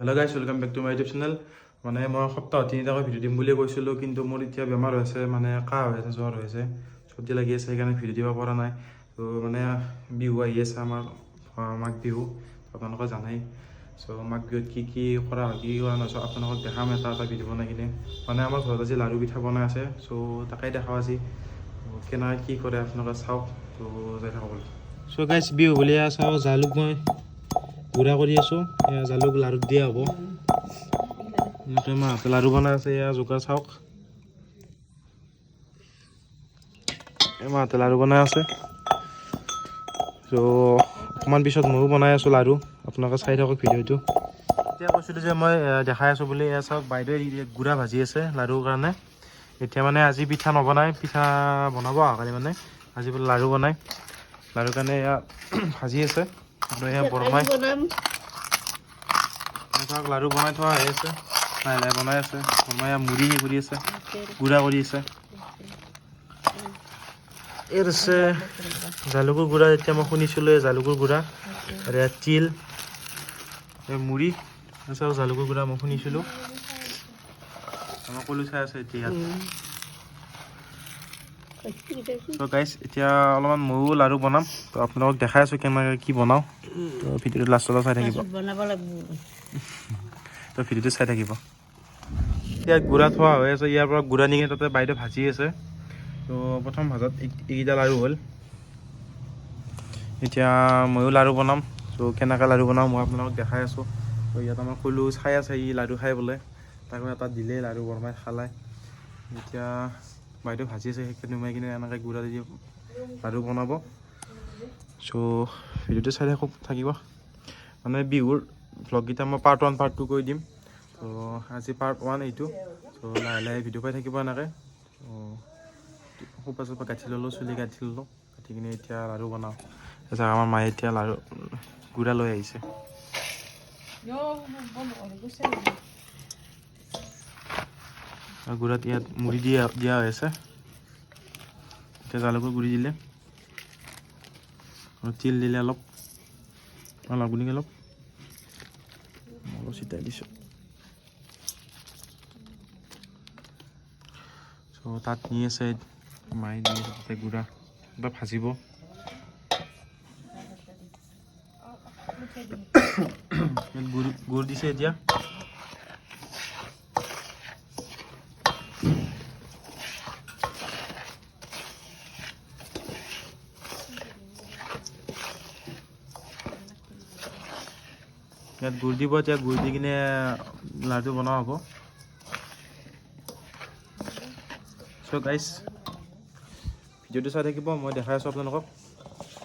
Hello guys, welcome back to my YouTube channel. মানে মই সপ্তাহত তিনিটাকৈ ভিডিঅ' দিম বুলি কৈছিলোঁ, কিন্তু মোৰ এতিয়া বেমাৰ হৈ আছে, মানে কাহ হৈ আছে, জ্বৰ হৈ আছে, চৰ্দি লাগি আছে, সেইকাৰণে ভিডিঅ' দিব পৰা নাই। ত' মানে বিহু আহি আছে আমাৰ, মাঘ বিহু আপোনালোকে জানেই। চ' মাঘ বিহুত কি কি কৰা হয়, কি কি কৰা নহয়, আপোনালোকক দেখাম এটা এটা ভিডিঅ' বনাই কিনে। মানে আমাৰ ঘৰত আজি লাড়ু পিঠা বনাই আছে, চ' তাকেই দেখাওঁ আজি কেনেকৈ কি কৰে, আপোনালোকে চাওক। ত' যাই থাকক। চ' গাইজ, বিহু বুলি চাওঁ, জালুক মই গুড়া কৰি আছোঁ। এয়া জালুক লাড়ুত দিয়া হ'ব। এনেকৈ মাহঁতে লাড়ু বনাই আছে, এয়া যোগাৰ চাওক। এই মাহঁতে লাড়ু বনাই আছে। চ' অকণমান পিছত ময়ো বনাই আছোঁ লাড়ু, আপোনালোকে চাই থাকক ভিডিঅ'টো। এতিয়া কৈছিলোঁ যে মই দেখাই আছোঁ বুলি, এয়া চাওক, বাইদেৱে গুড়া ভাজি আছে লাড়ুৰ কাৰণে। এতিয়া মানে আজি পিঠা নবনায়, পিঠা বনাব অহাকালি, মানে আজি বোলে লাড়ু বনায়। লাড়ুৰ কাৰণে এয়া ভাজি আছে। আৰু এয়া বৰমাই চাওক, লাড়ু বনাই থোৱা হৈ আছে, লাহে লাহে বনাই আছে। বৰমাই মুড়ি কৰি আছে, গুড়া কৰি আছে। ইয়াত আছে জালুকৰ গুড়া, এতিয়া মই শুনিছিলোঁ এই জালুকৰ গুড়া। আৰু ইয়াত তিল, এই মুড়ি চাওক, জালুকৰ গুড়া মই শুনিছিলোঁ। আমাৰ কলো চাই আছে এতিয়া ইয়াত। চ' গাইজ, এতিয়া অলপমান ময়ো লাড়ু বনাম, তো আপোনালোকক দেখাই আছোঁ কেনেকৈ কি বনাওঁ। তো ভিডিঅ'টো লাষ্টলৈ চাই থাকিব। বনাব লাগিব। তো ভিডিঅ'টো চাই থাকিব। ইয়াত গুড়া থোৱা হৈ আছে, ইয়াৰ পৰা গুড়া নি কিনে তাতে বাইদেউ ভাজি আছে। তো প্ৰথম ভাজত এইকেইটা লাড়ু হ'ল। এতিয়া ময়ো লাড়ু বনাম। ত' কেনেকৈ লাড়ু বনাওঁ মই আপোনালোকক দেখাই আছোঁ। তো ইয়াত আমাৰ কলো চাই আছে, ই লাড়ু খাই বোলে, তাকো এটা দিলে লাড়ু, বৰমাই খালাই। এতিয়া বাইদেউ ভাজি আছে, সেইখিনি নুমাই কিনে এনেকৈ গুড়া দি লাড়ু বনাব। চ' ভিডিঅ'টো চাই থাকক থাকিব। মানে বিহুৰ ভ্লগকেইটা মই পাৰ্ট 1, পাৰ্ট 2 কৰি দিম। ত' আজি পাৰ্ট 1 এইটো। চ' লাহে লাহে ভিডিঅ' পাই থাকিব এনেকৈ। সোপা চোপা কাটি ল'লোঁ, চুলি কাটি ল'লোঁ, কাটি কিনে এতিয়া লাড়ু বনাওঁ। তাৰপিছত আমাৰ মায়ে এতিয়া লাড়ু গুড়া লৈ আহিছে। আৰু গুড়াত ইয়াত মুড়ি দিয়া দিয়া হৈ আছে। এতিয়া জালুকৰ গুড়ি দিলে আৰু তিল দিলে অলপ, অলপ গুণি অলপ অলপ ছিটাই দিছোঁ। চ' তাত নি আছে, মায়ে দি আছে তাতে গুড়া, এবাৰ ভাজিব। ইয়াত গুড় গুড় দিছে এতিয়া। ইয়াত গুড় দিব এতিয়া, গুড় দি কিনে লাডু বনোৱা হ'ব। চ' গাইজ, ভিডিঅ'টো চাই থাকিব, মই দেখাই আছোঁ আপোনালোকক।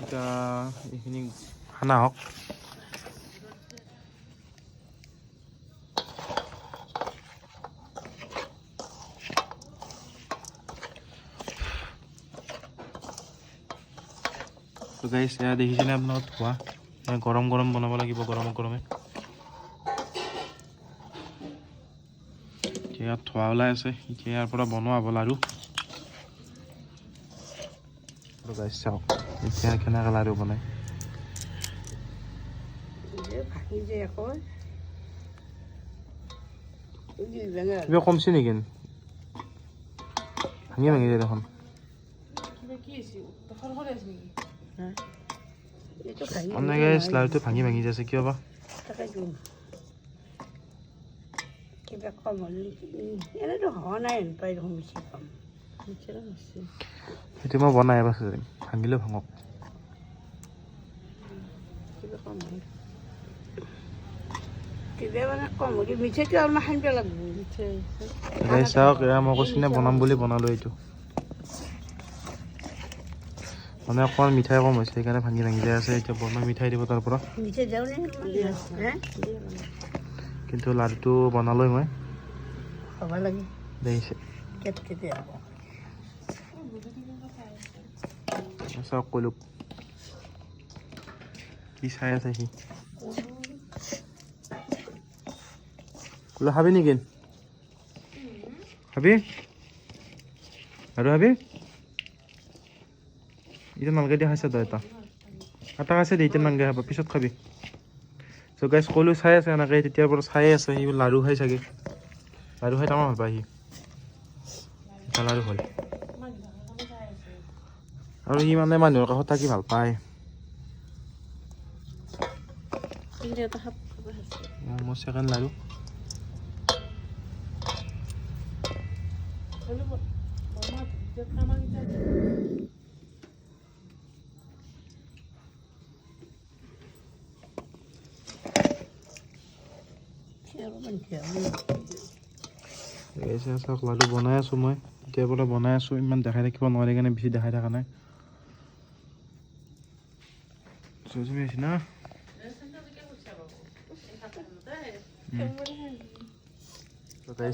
এতিয়া এইখিনি খানা হওক। ত' গাইজ, এয়া দেখিছেনে আপোনালোক ধোৱা? এয়া গৰম গৰম বনাব লাগিব, গৰমে গৰমে। এতিয়া ইয়াত ধোৱা ওলাই আছে, এতিয়া ইয়াৰ পৰা বনোৱা হ'ব লাড়ু। গাইজ চাওক এতিয়া কেনেকৈ লাড়ু বনায়। ভাঙি যায় আকৌ। কিবা কমছে নেকি? ভাঙি ভাঙি যায় দেখোন। মানে গাইজ, লাড়ুটো ভাঙি ভাঙি যাইছে, কিয় বা? কিবা কম হ'ল নেকি? এনেতো হোৱা নাই পাই দেখোন, বেছি কম। সেইটো মই বনাই পাছত ভাঙিলেও ভাঙক। কিবা কম হ'ল, কিবা মানে কম হ'ল, মিঠাইটো অলপমান সানিব লাগিব। গাইজ চাওক, এয়া মই কৈছোঁ নে বনাম বুলি, বনালোঁ এইটো। মানে অকণমান মিঠাই কম হৈছে, সেইকাৰণে ভাঙি ভাঙি যাই আছে। এতিয়া বৰমাই মিঠাই দিব তাৰ পৰা। মিঠাই যাওঁ নে? কিন্তু লাড়ুটো বনালোঁ মই। হ'ব লাগে। দেখিছে? কেতিয়া হ'ব? চাওক, ক'লো কি চাই আছে সি। ক'লো খাবি নেকি? খাবি আৰু খাবি? এতিয়া নালগে দিয়া, খাইছা তই এটা এটা খাইছে দে, এতিয়া নালগে খাব, পিছত খাবি। চ' চ' গাইজ ক'লো চাই আছে এনেকৈ, তেতিয়াৰ পৰা চাই আছে। সি লাড়ু খাই চাগে, লাড়ু খাই তামাম ভাল পায় সি। এটা লাড়ু হ'ল আৰু সি মানে মানুহৰ কাষত থাকি ভাল পায়। মোৰ ছেকেণ্ড লাড়ু। চাওক লাড়ু বনাই আছোঁ মই, তেতিয়াৰ পৰা বনাই আছোঁ। ইমান দেখাই থাকিব নোৱাৰি কাৰণে বেছি দেখাই থকা নাই। চুচুমি হৈছে না।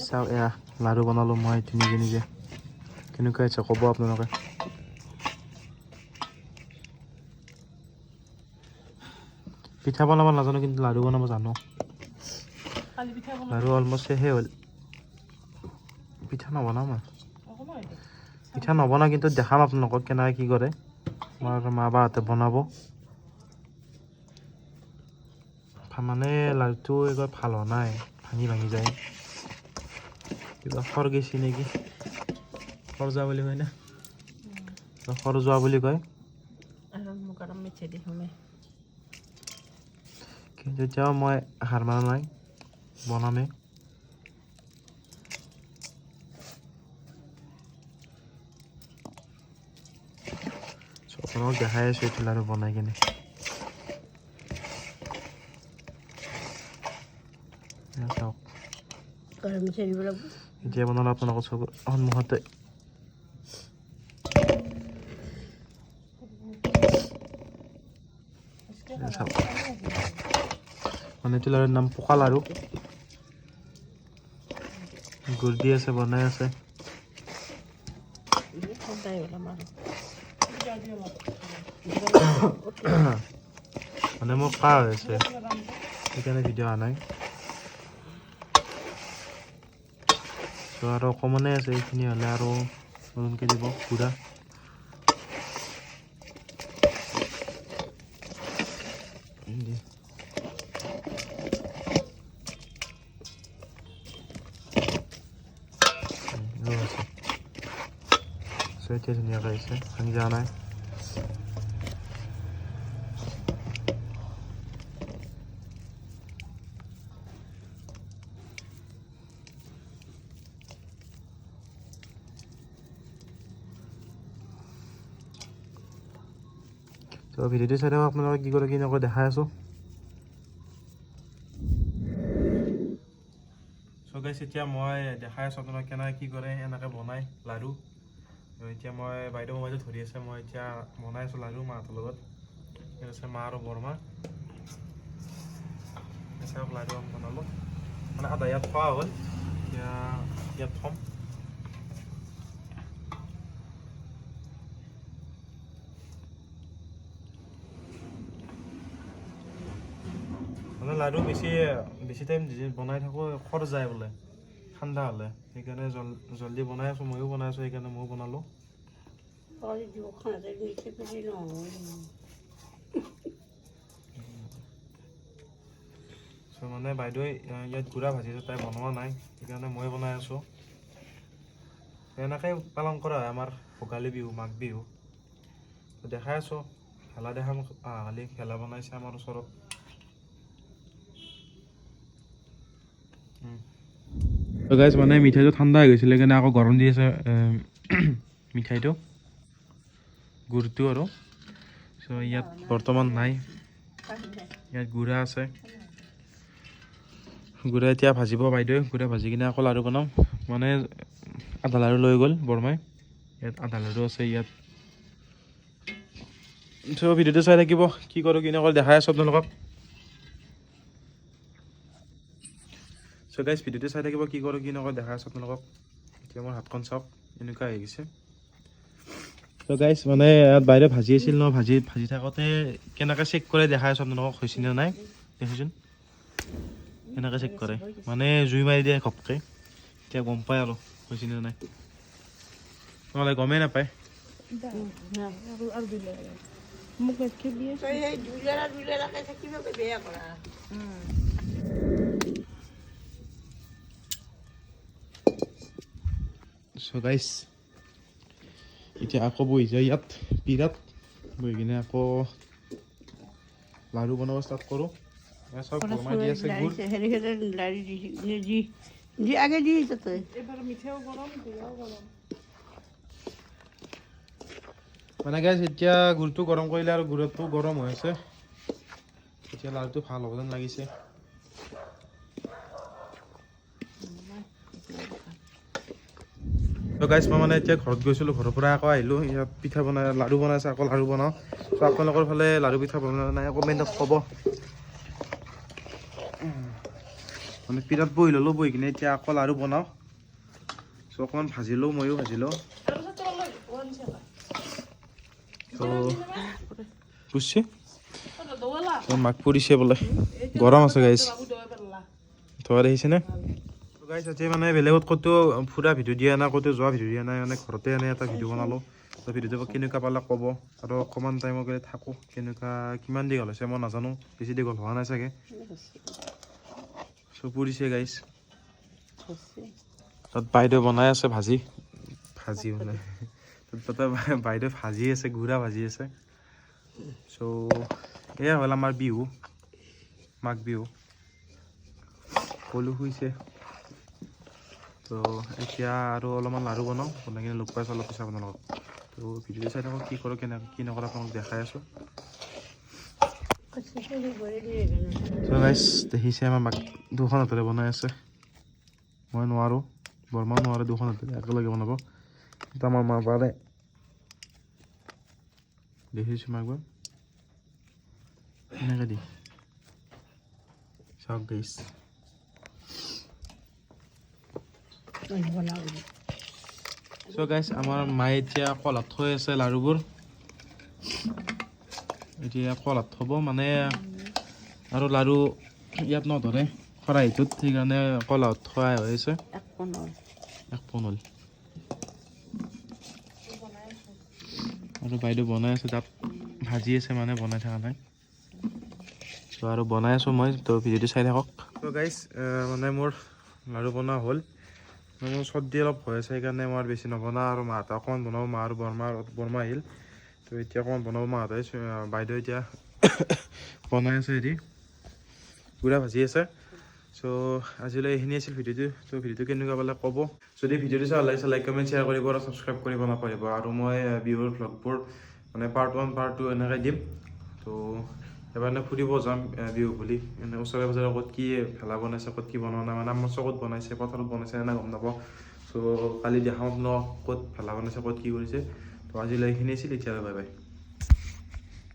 চাওক এয়া লাড়ু বনালোঁ মই এইটো নিজে নিজে। কেনেকুৱা হৈছে ক'ব আপোনালোকে। পিঠা বনাব নাজানো কিন্তু লাড়ু বনাব জানো। লাড়ু অলমষ্ট শেষে হ'ল। পিঠা নবনাওঁ মই, পিঠা নবনাওঁ কিন্তু দেখাম আপোনালোকক কেনেকৈ কি কৰে। আমাৰ মা বাহঁতে বনাব। মানে লাড়ুটো এইবাৰ ভাল হোৱা নাই, ভাঙি ভাঙি যায়। কিবা খৰ গেছি নেকি, খৰ যোৱা বুলি কয় না, খৰ যোৱা বুলি কয়। কিন্তু এতিয়াও মই হাৰ মানা নাই, বনামেই। আপোনালোকক দেখাই আছোঁ এইটো লাড়ু বনাই কিনে। চাওক এতিয়া বনালে আপোনালোকৰ চকুৰ সন্মুখতে। চাওক মানে এইটো লাড়ুৰ নাম পকা লাড়ু। গুড় দি আছে, বনাই আছে। মানে মোৰ কাহ হৈ আছে, সেইকাৰণে ভিডিঅ' অহা নাই। চ' আৰু অকণমানে আছে, এইখিনি হ'লে আৰু নতুনকৈ দিব গুড়া। চ' এতিয়া ধুনীয়াকৈ আহিছে, ভাঙি যোৱা নাই। তো ভিডিঅ'টো চাই থাকক আপোনালোকে কি কৰে কি নকৰে দেখাই আছোঁ। চ' গাইছ এতিয়া মই দেখাই আছোঁ আপোনালোকে কেনেকৈ কি কৰে, এনেকৈ বনায় লাড়ু। এতিয়া মই বাইদেউ মোবাইলটো ধৰি আছে, মই এতিয়া বনাই আছোঁ লাড়ু মাহঁতৰ লগত। ইয়াত আছে মা আৰু বৰমা। চাওক লাড়ু বনালোঁ, মানে আধা ইয়াত খোৱা হ'ল, এতিয়া ইয়াত থ'ম। মানে লাড়ু বেছি বেছি টাইম বনাই থাকোঁ খৰ যায় বোলে ঠাণ্ডা হ'লে, সেইকাৰণে জলদি বনাই আছোঁ। ময়ো বনাই আছোঁ, সেইকাৰণে ময়ো বনালোঁ। চ' মানে বাইদেৱে ইয়াত গুড়া ভাজিছে, তাই বনোৱা নাই, সেইকাৰণে ময়ে বনাই আছোঁ। এনেকৈ পালন কৰা হয় আমাৰ ভোগালী বিহু, মাঘ বিহু। দেখাই আছোঁ ভেলা দেখাম। অহাকালি ভেলা বনাইছে আমাৰ ওচৰত। গাইজ মানে মিঠাইটো ঠাণ্ডা হৈ গৈছিলে সেইকাৰণে আকৌ গৰম দি আছে মিঠাইটো, গুড়টো আৰু। চ' ইয়াত বৰ্তমান নাই, ইয়াত গুড়া আছে। গুড়া এতিয়া ভাজিব বাইদেৱে, গুড়া ভাজি কিনে আকৌ লাড়ু বনাম। মানে আধা লাড়ু লৈ গ'ল বৰমাই, ইয়াত আধা লাড়ু আছে ইয়াত। চ' ভিডিঅ'টো চাই থাকিব, কি কৰোঁ কি নকৰোঁ দেখাই আছোঁ আপোনালোকক। চ' গাইজ ভিডিঅ'টো চাই থাকিব, কি কৰোঁ কি নকৰোঁ দেখাই আছোঁ আপোনালোকক। এতিয়া মোৰ হাতখন চাওক এনেকুৱা হৈ গৈছে। চ' গাইজ মানে ইয়াত বাইদেউ ভাজি আছিল ন, ভাজি ভাজি থাকোঁতে কেনেকৈ চেক কৰে দেখাই আছোঁ আপোনালোকক, হৈছেনে নাই দেখিছোন। কেনেকৈ চেক কৰে, মানে জুই মাৰি দিয়ে ঘপকৈ, এতিয়া গম পায় আৰু হৈছেনে নাই, নহ'লে গমেই নাপায়। মোক গাখীৰ দিয়ে। তই সেই দুইলাৰা দুইলাৰাকে থাকিব বেয়া কৰা। চ' গাইছ, এতিয়া আকৌ বহি যায় ইয়াত পীৰাত বহি কিনে আকৌ লাড়ু বনাব ষ্টাৰ্ট কৰোঁ। এয়া চাওক, বৰমাই দি আছে গুৰ। হেৰি হেৰি লাৰি দি দি দি আগে দি তাতে। এইবাৰ মিঠাও গৰম, গুড়াও গৰম। মানে গাইছ, এতিয়া গুৰটো গৰম কৰিলে আৰু গুড়টো গৰম হৈ আছে, এতিয়া লাড়ুটো ভাল হ'ব যেন লাগিছে। ত' গাইছ, মই মানে এতিয়া ঘৰত গৈছিলোঁ, ঘৰৰ পৰা আকৌ আহিলোঁ। ইয়াত পিঠা বনাই, লাড়ু বনাইছে, আকৌ লাড়ু বনাওঁ। চ' আপোনালোকৰ ফালে লাড়ু পিঠা বনোৱা নাই, কমেণ্টত ক'ব। মানে পীৰাত বহি ল'লোঁ, বহি কিনে এতিয়া আকৌ লাড়ু বনাওঁ। চ' অকণমান ভাজি লওঁ, ময়ো ভাজি লওঁ। ত' বুজিছে, মাক পৰিছে বোলে, গৰম আছে গাইছ, ধোৱা দেখিছেনে গাইছ? আজি মানে বেলেগত ক'তো ফুৰা ভিডিঅ' দিয়া নাই, ক'তো যোৱা ভিডিঅ' দিয়া নাই, মানে ঘৰতে এনে এটা ভিডিঅ' বনালোঁ। তো ভিডিঅ'টো কেনেকুৱা পালে ক'ব। আৰু অকণমান টাইমৰ গ'লে থাকোঁ, কেনেকুৱা কিমান দীঘল হৈছে মই নাজানো, বেছি দীঘল হোৱা নাই চাগে। চ' পুৰিছে গাইছ। তাত বাইদেউ বনাই আছে ভাজি, ভাজি মানে তাতে বাইদেউ ভাজি আছে, গুড়া ভাজি আছে। চ' এয়া হ'ল আমাৰ বিহু, মাঘ বিহু। কলো শুইছে। তো এতিয়া আৰু অলপমান লাড়ু বনাওঁ, বনাই কিনে লগ পাইছোঁ অলপ পিছত আপোনালোকক। তো ভিডিঅ'টো চাই থাকক, কি কৰোঁ, কেনেকৈ কি নকৰোঁ আপোনালোকক দেখাই আছোঁ। চ' গাইছ, দেখিছে আমাৰ মাক দুখন হাতেৰে বনাই আছে। মই নোৱাৰোঁ, বৰমাও নোৱাৰে দুখন হাতেৰে একেলগে বনাব, কিন্তু আমাৰ মা পাৰে। দেখিছোঁ মাক একবাৰ এনেকৈ দি চাওক গাইছ। চ' গাইছ, আমাৰ মায়ে এতিয়া কলহত থৈ আছে লাড়ুবোৰ। এতিয়া কলহত থ'ব মানে, আৰু লাড়ু ইয়াত নধৰে খৰাহিটোত, সেইকাৰণে কলহত থোৱা হৈ আছে। এক পোন হ'ল। আৰু বাইদেউ বনাই আছে তাত, ভাজি আছে, মানে বনাই থকা নাই। চ' আৰু বনাই আছোঁ মই, তো ভিডিঅ'টো চাই থাকক। ত' গাইছ, মানে মোৰ লাড়ু বনোৱা হ'ল। মোৰ চৰ্দি অলপ হৈ আছে, সেইকাৰণে মই আৰু বেছি নবনাওঁ। আৰু মাহঁতে অকণমান বনাব, মা আৰু বৰমা, বৰমা আহিল। তো এতিয়া অকণমান বনাব মাহঁতে। বাইদেউ এতিয়া বনাই আছে, হেৰি গুড়া ভাজি আছে। চ' আজিলৈ এইখিনি আছিল ভিডিঅ'টো। ত' ভিডিঅ'টো কেনেকুৱা পালে ক'ব। যদি ভিডিঅ'টো চাই ভাল লাগিছে, লাইক, কমেণ্ট, শ্বেয়াৰ কৰিব আৰু ছাবস্ক্ৰাইব কৰিব নাপাহৰিব। আৰু মই বিহুৰ ভ্লগবোৰ মানে পাৰ্ট 1, পাৰ্ট 2 এনেকৈ দিম। ত' এবাৰ এনে ফুৰিব যাম বিহু বুলি, এনে ওচৰে পাজৰে ক'ত কি ভেলা বনাইছে, ক'ত কি বনোৱা নাই, মানে আমাৰ চকত বনাইছে, পথাৰত বনাইছে, এনে গম নাপাওঁ। চ' কালি দেখাম আপোনালোকক ক'ত ভেলা বনাইছে, ক'ত কি কৰিছে। ত' আজিলৈ এইখিনি আছিল, এতিয়ালৈ বাই বাই।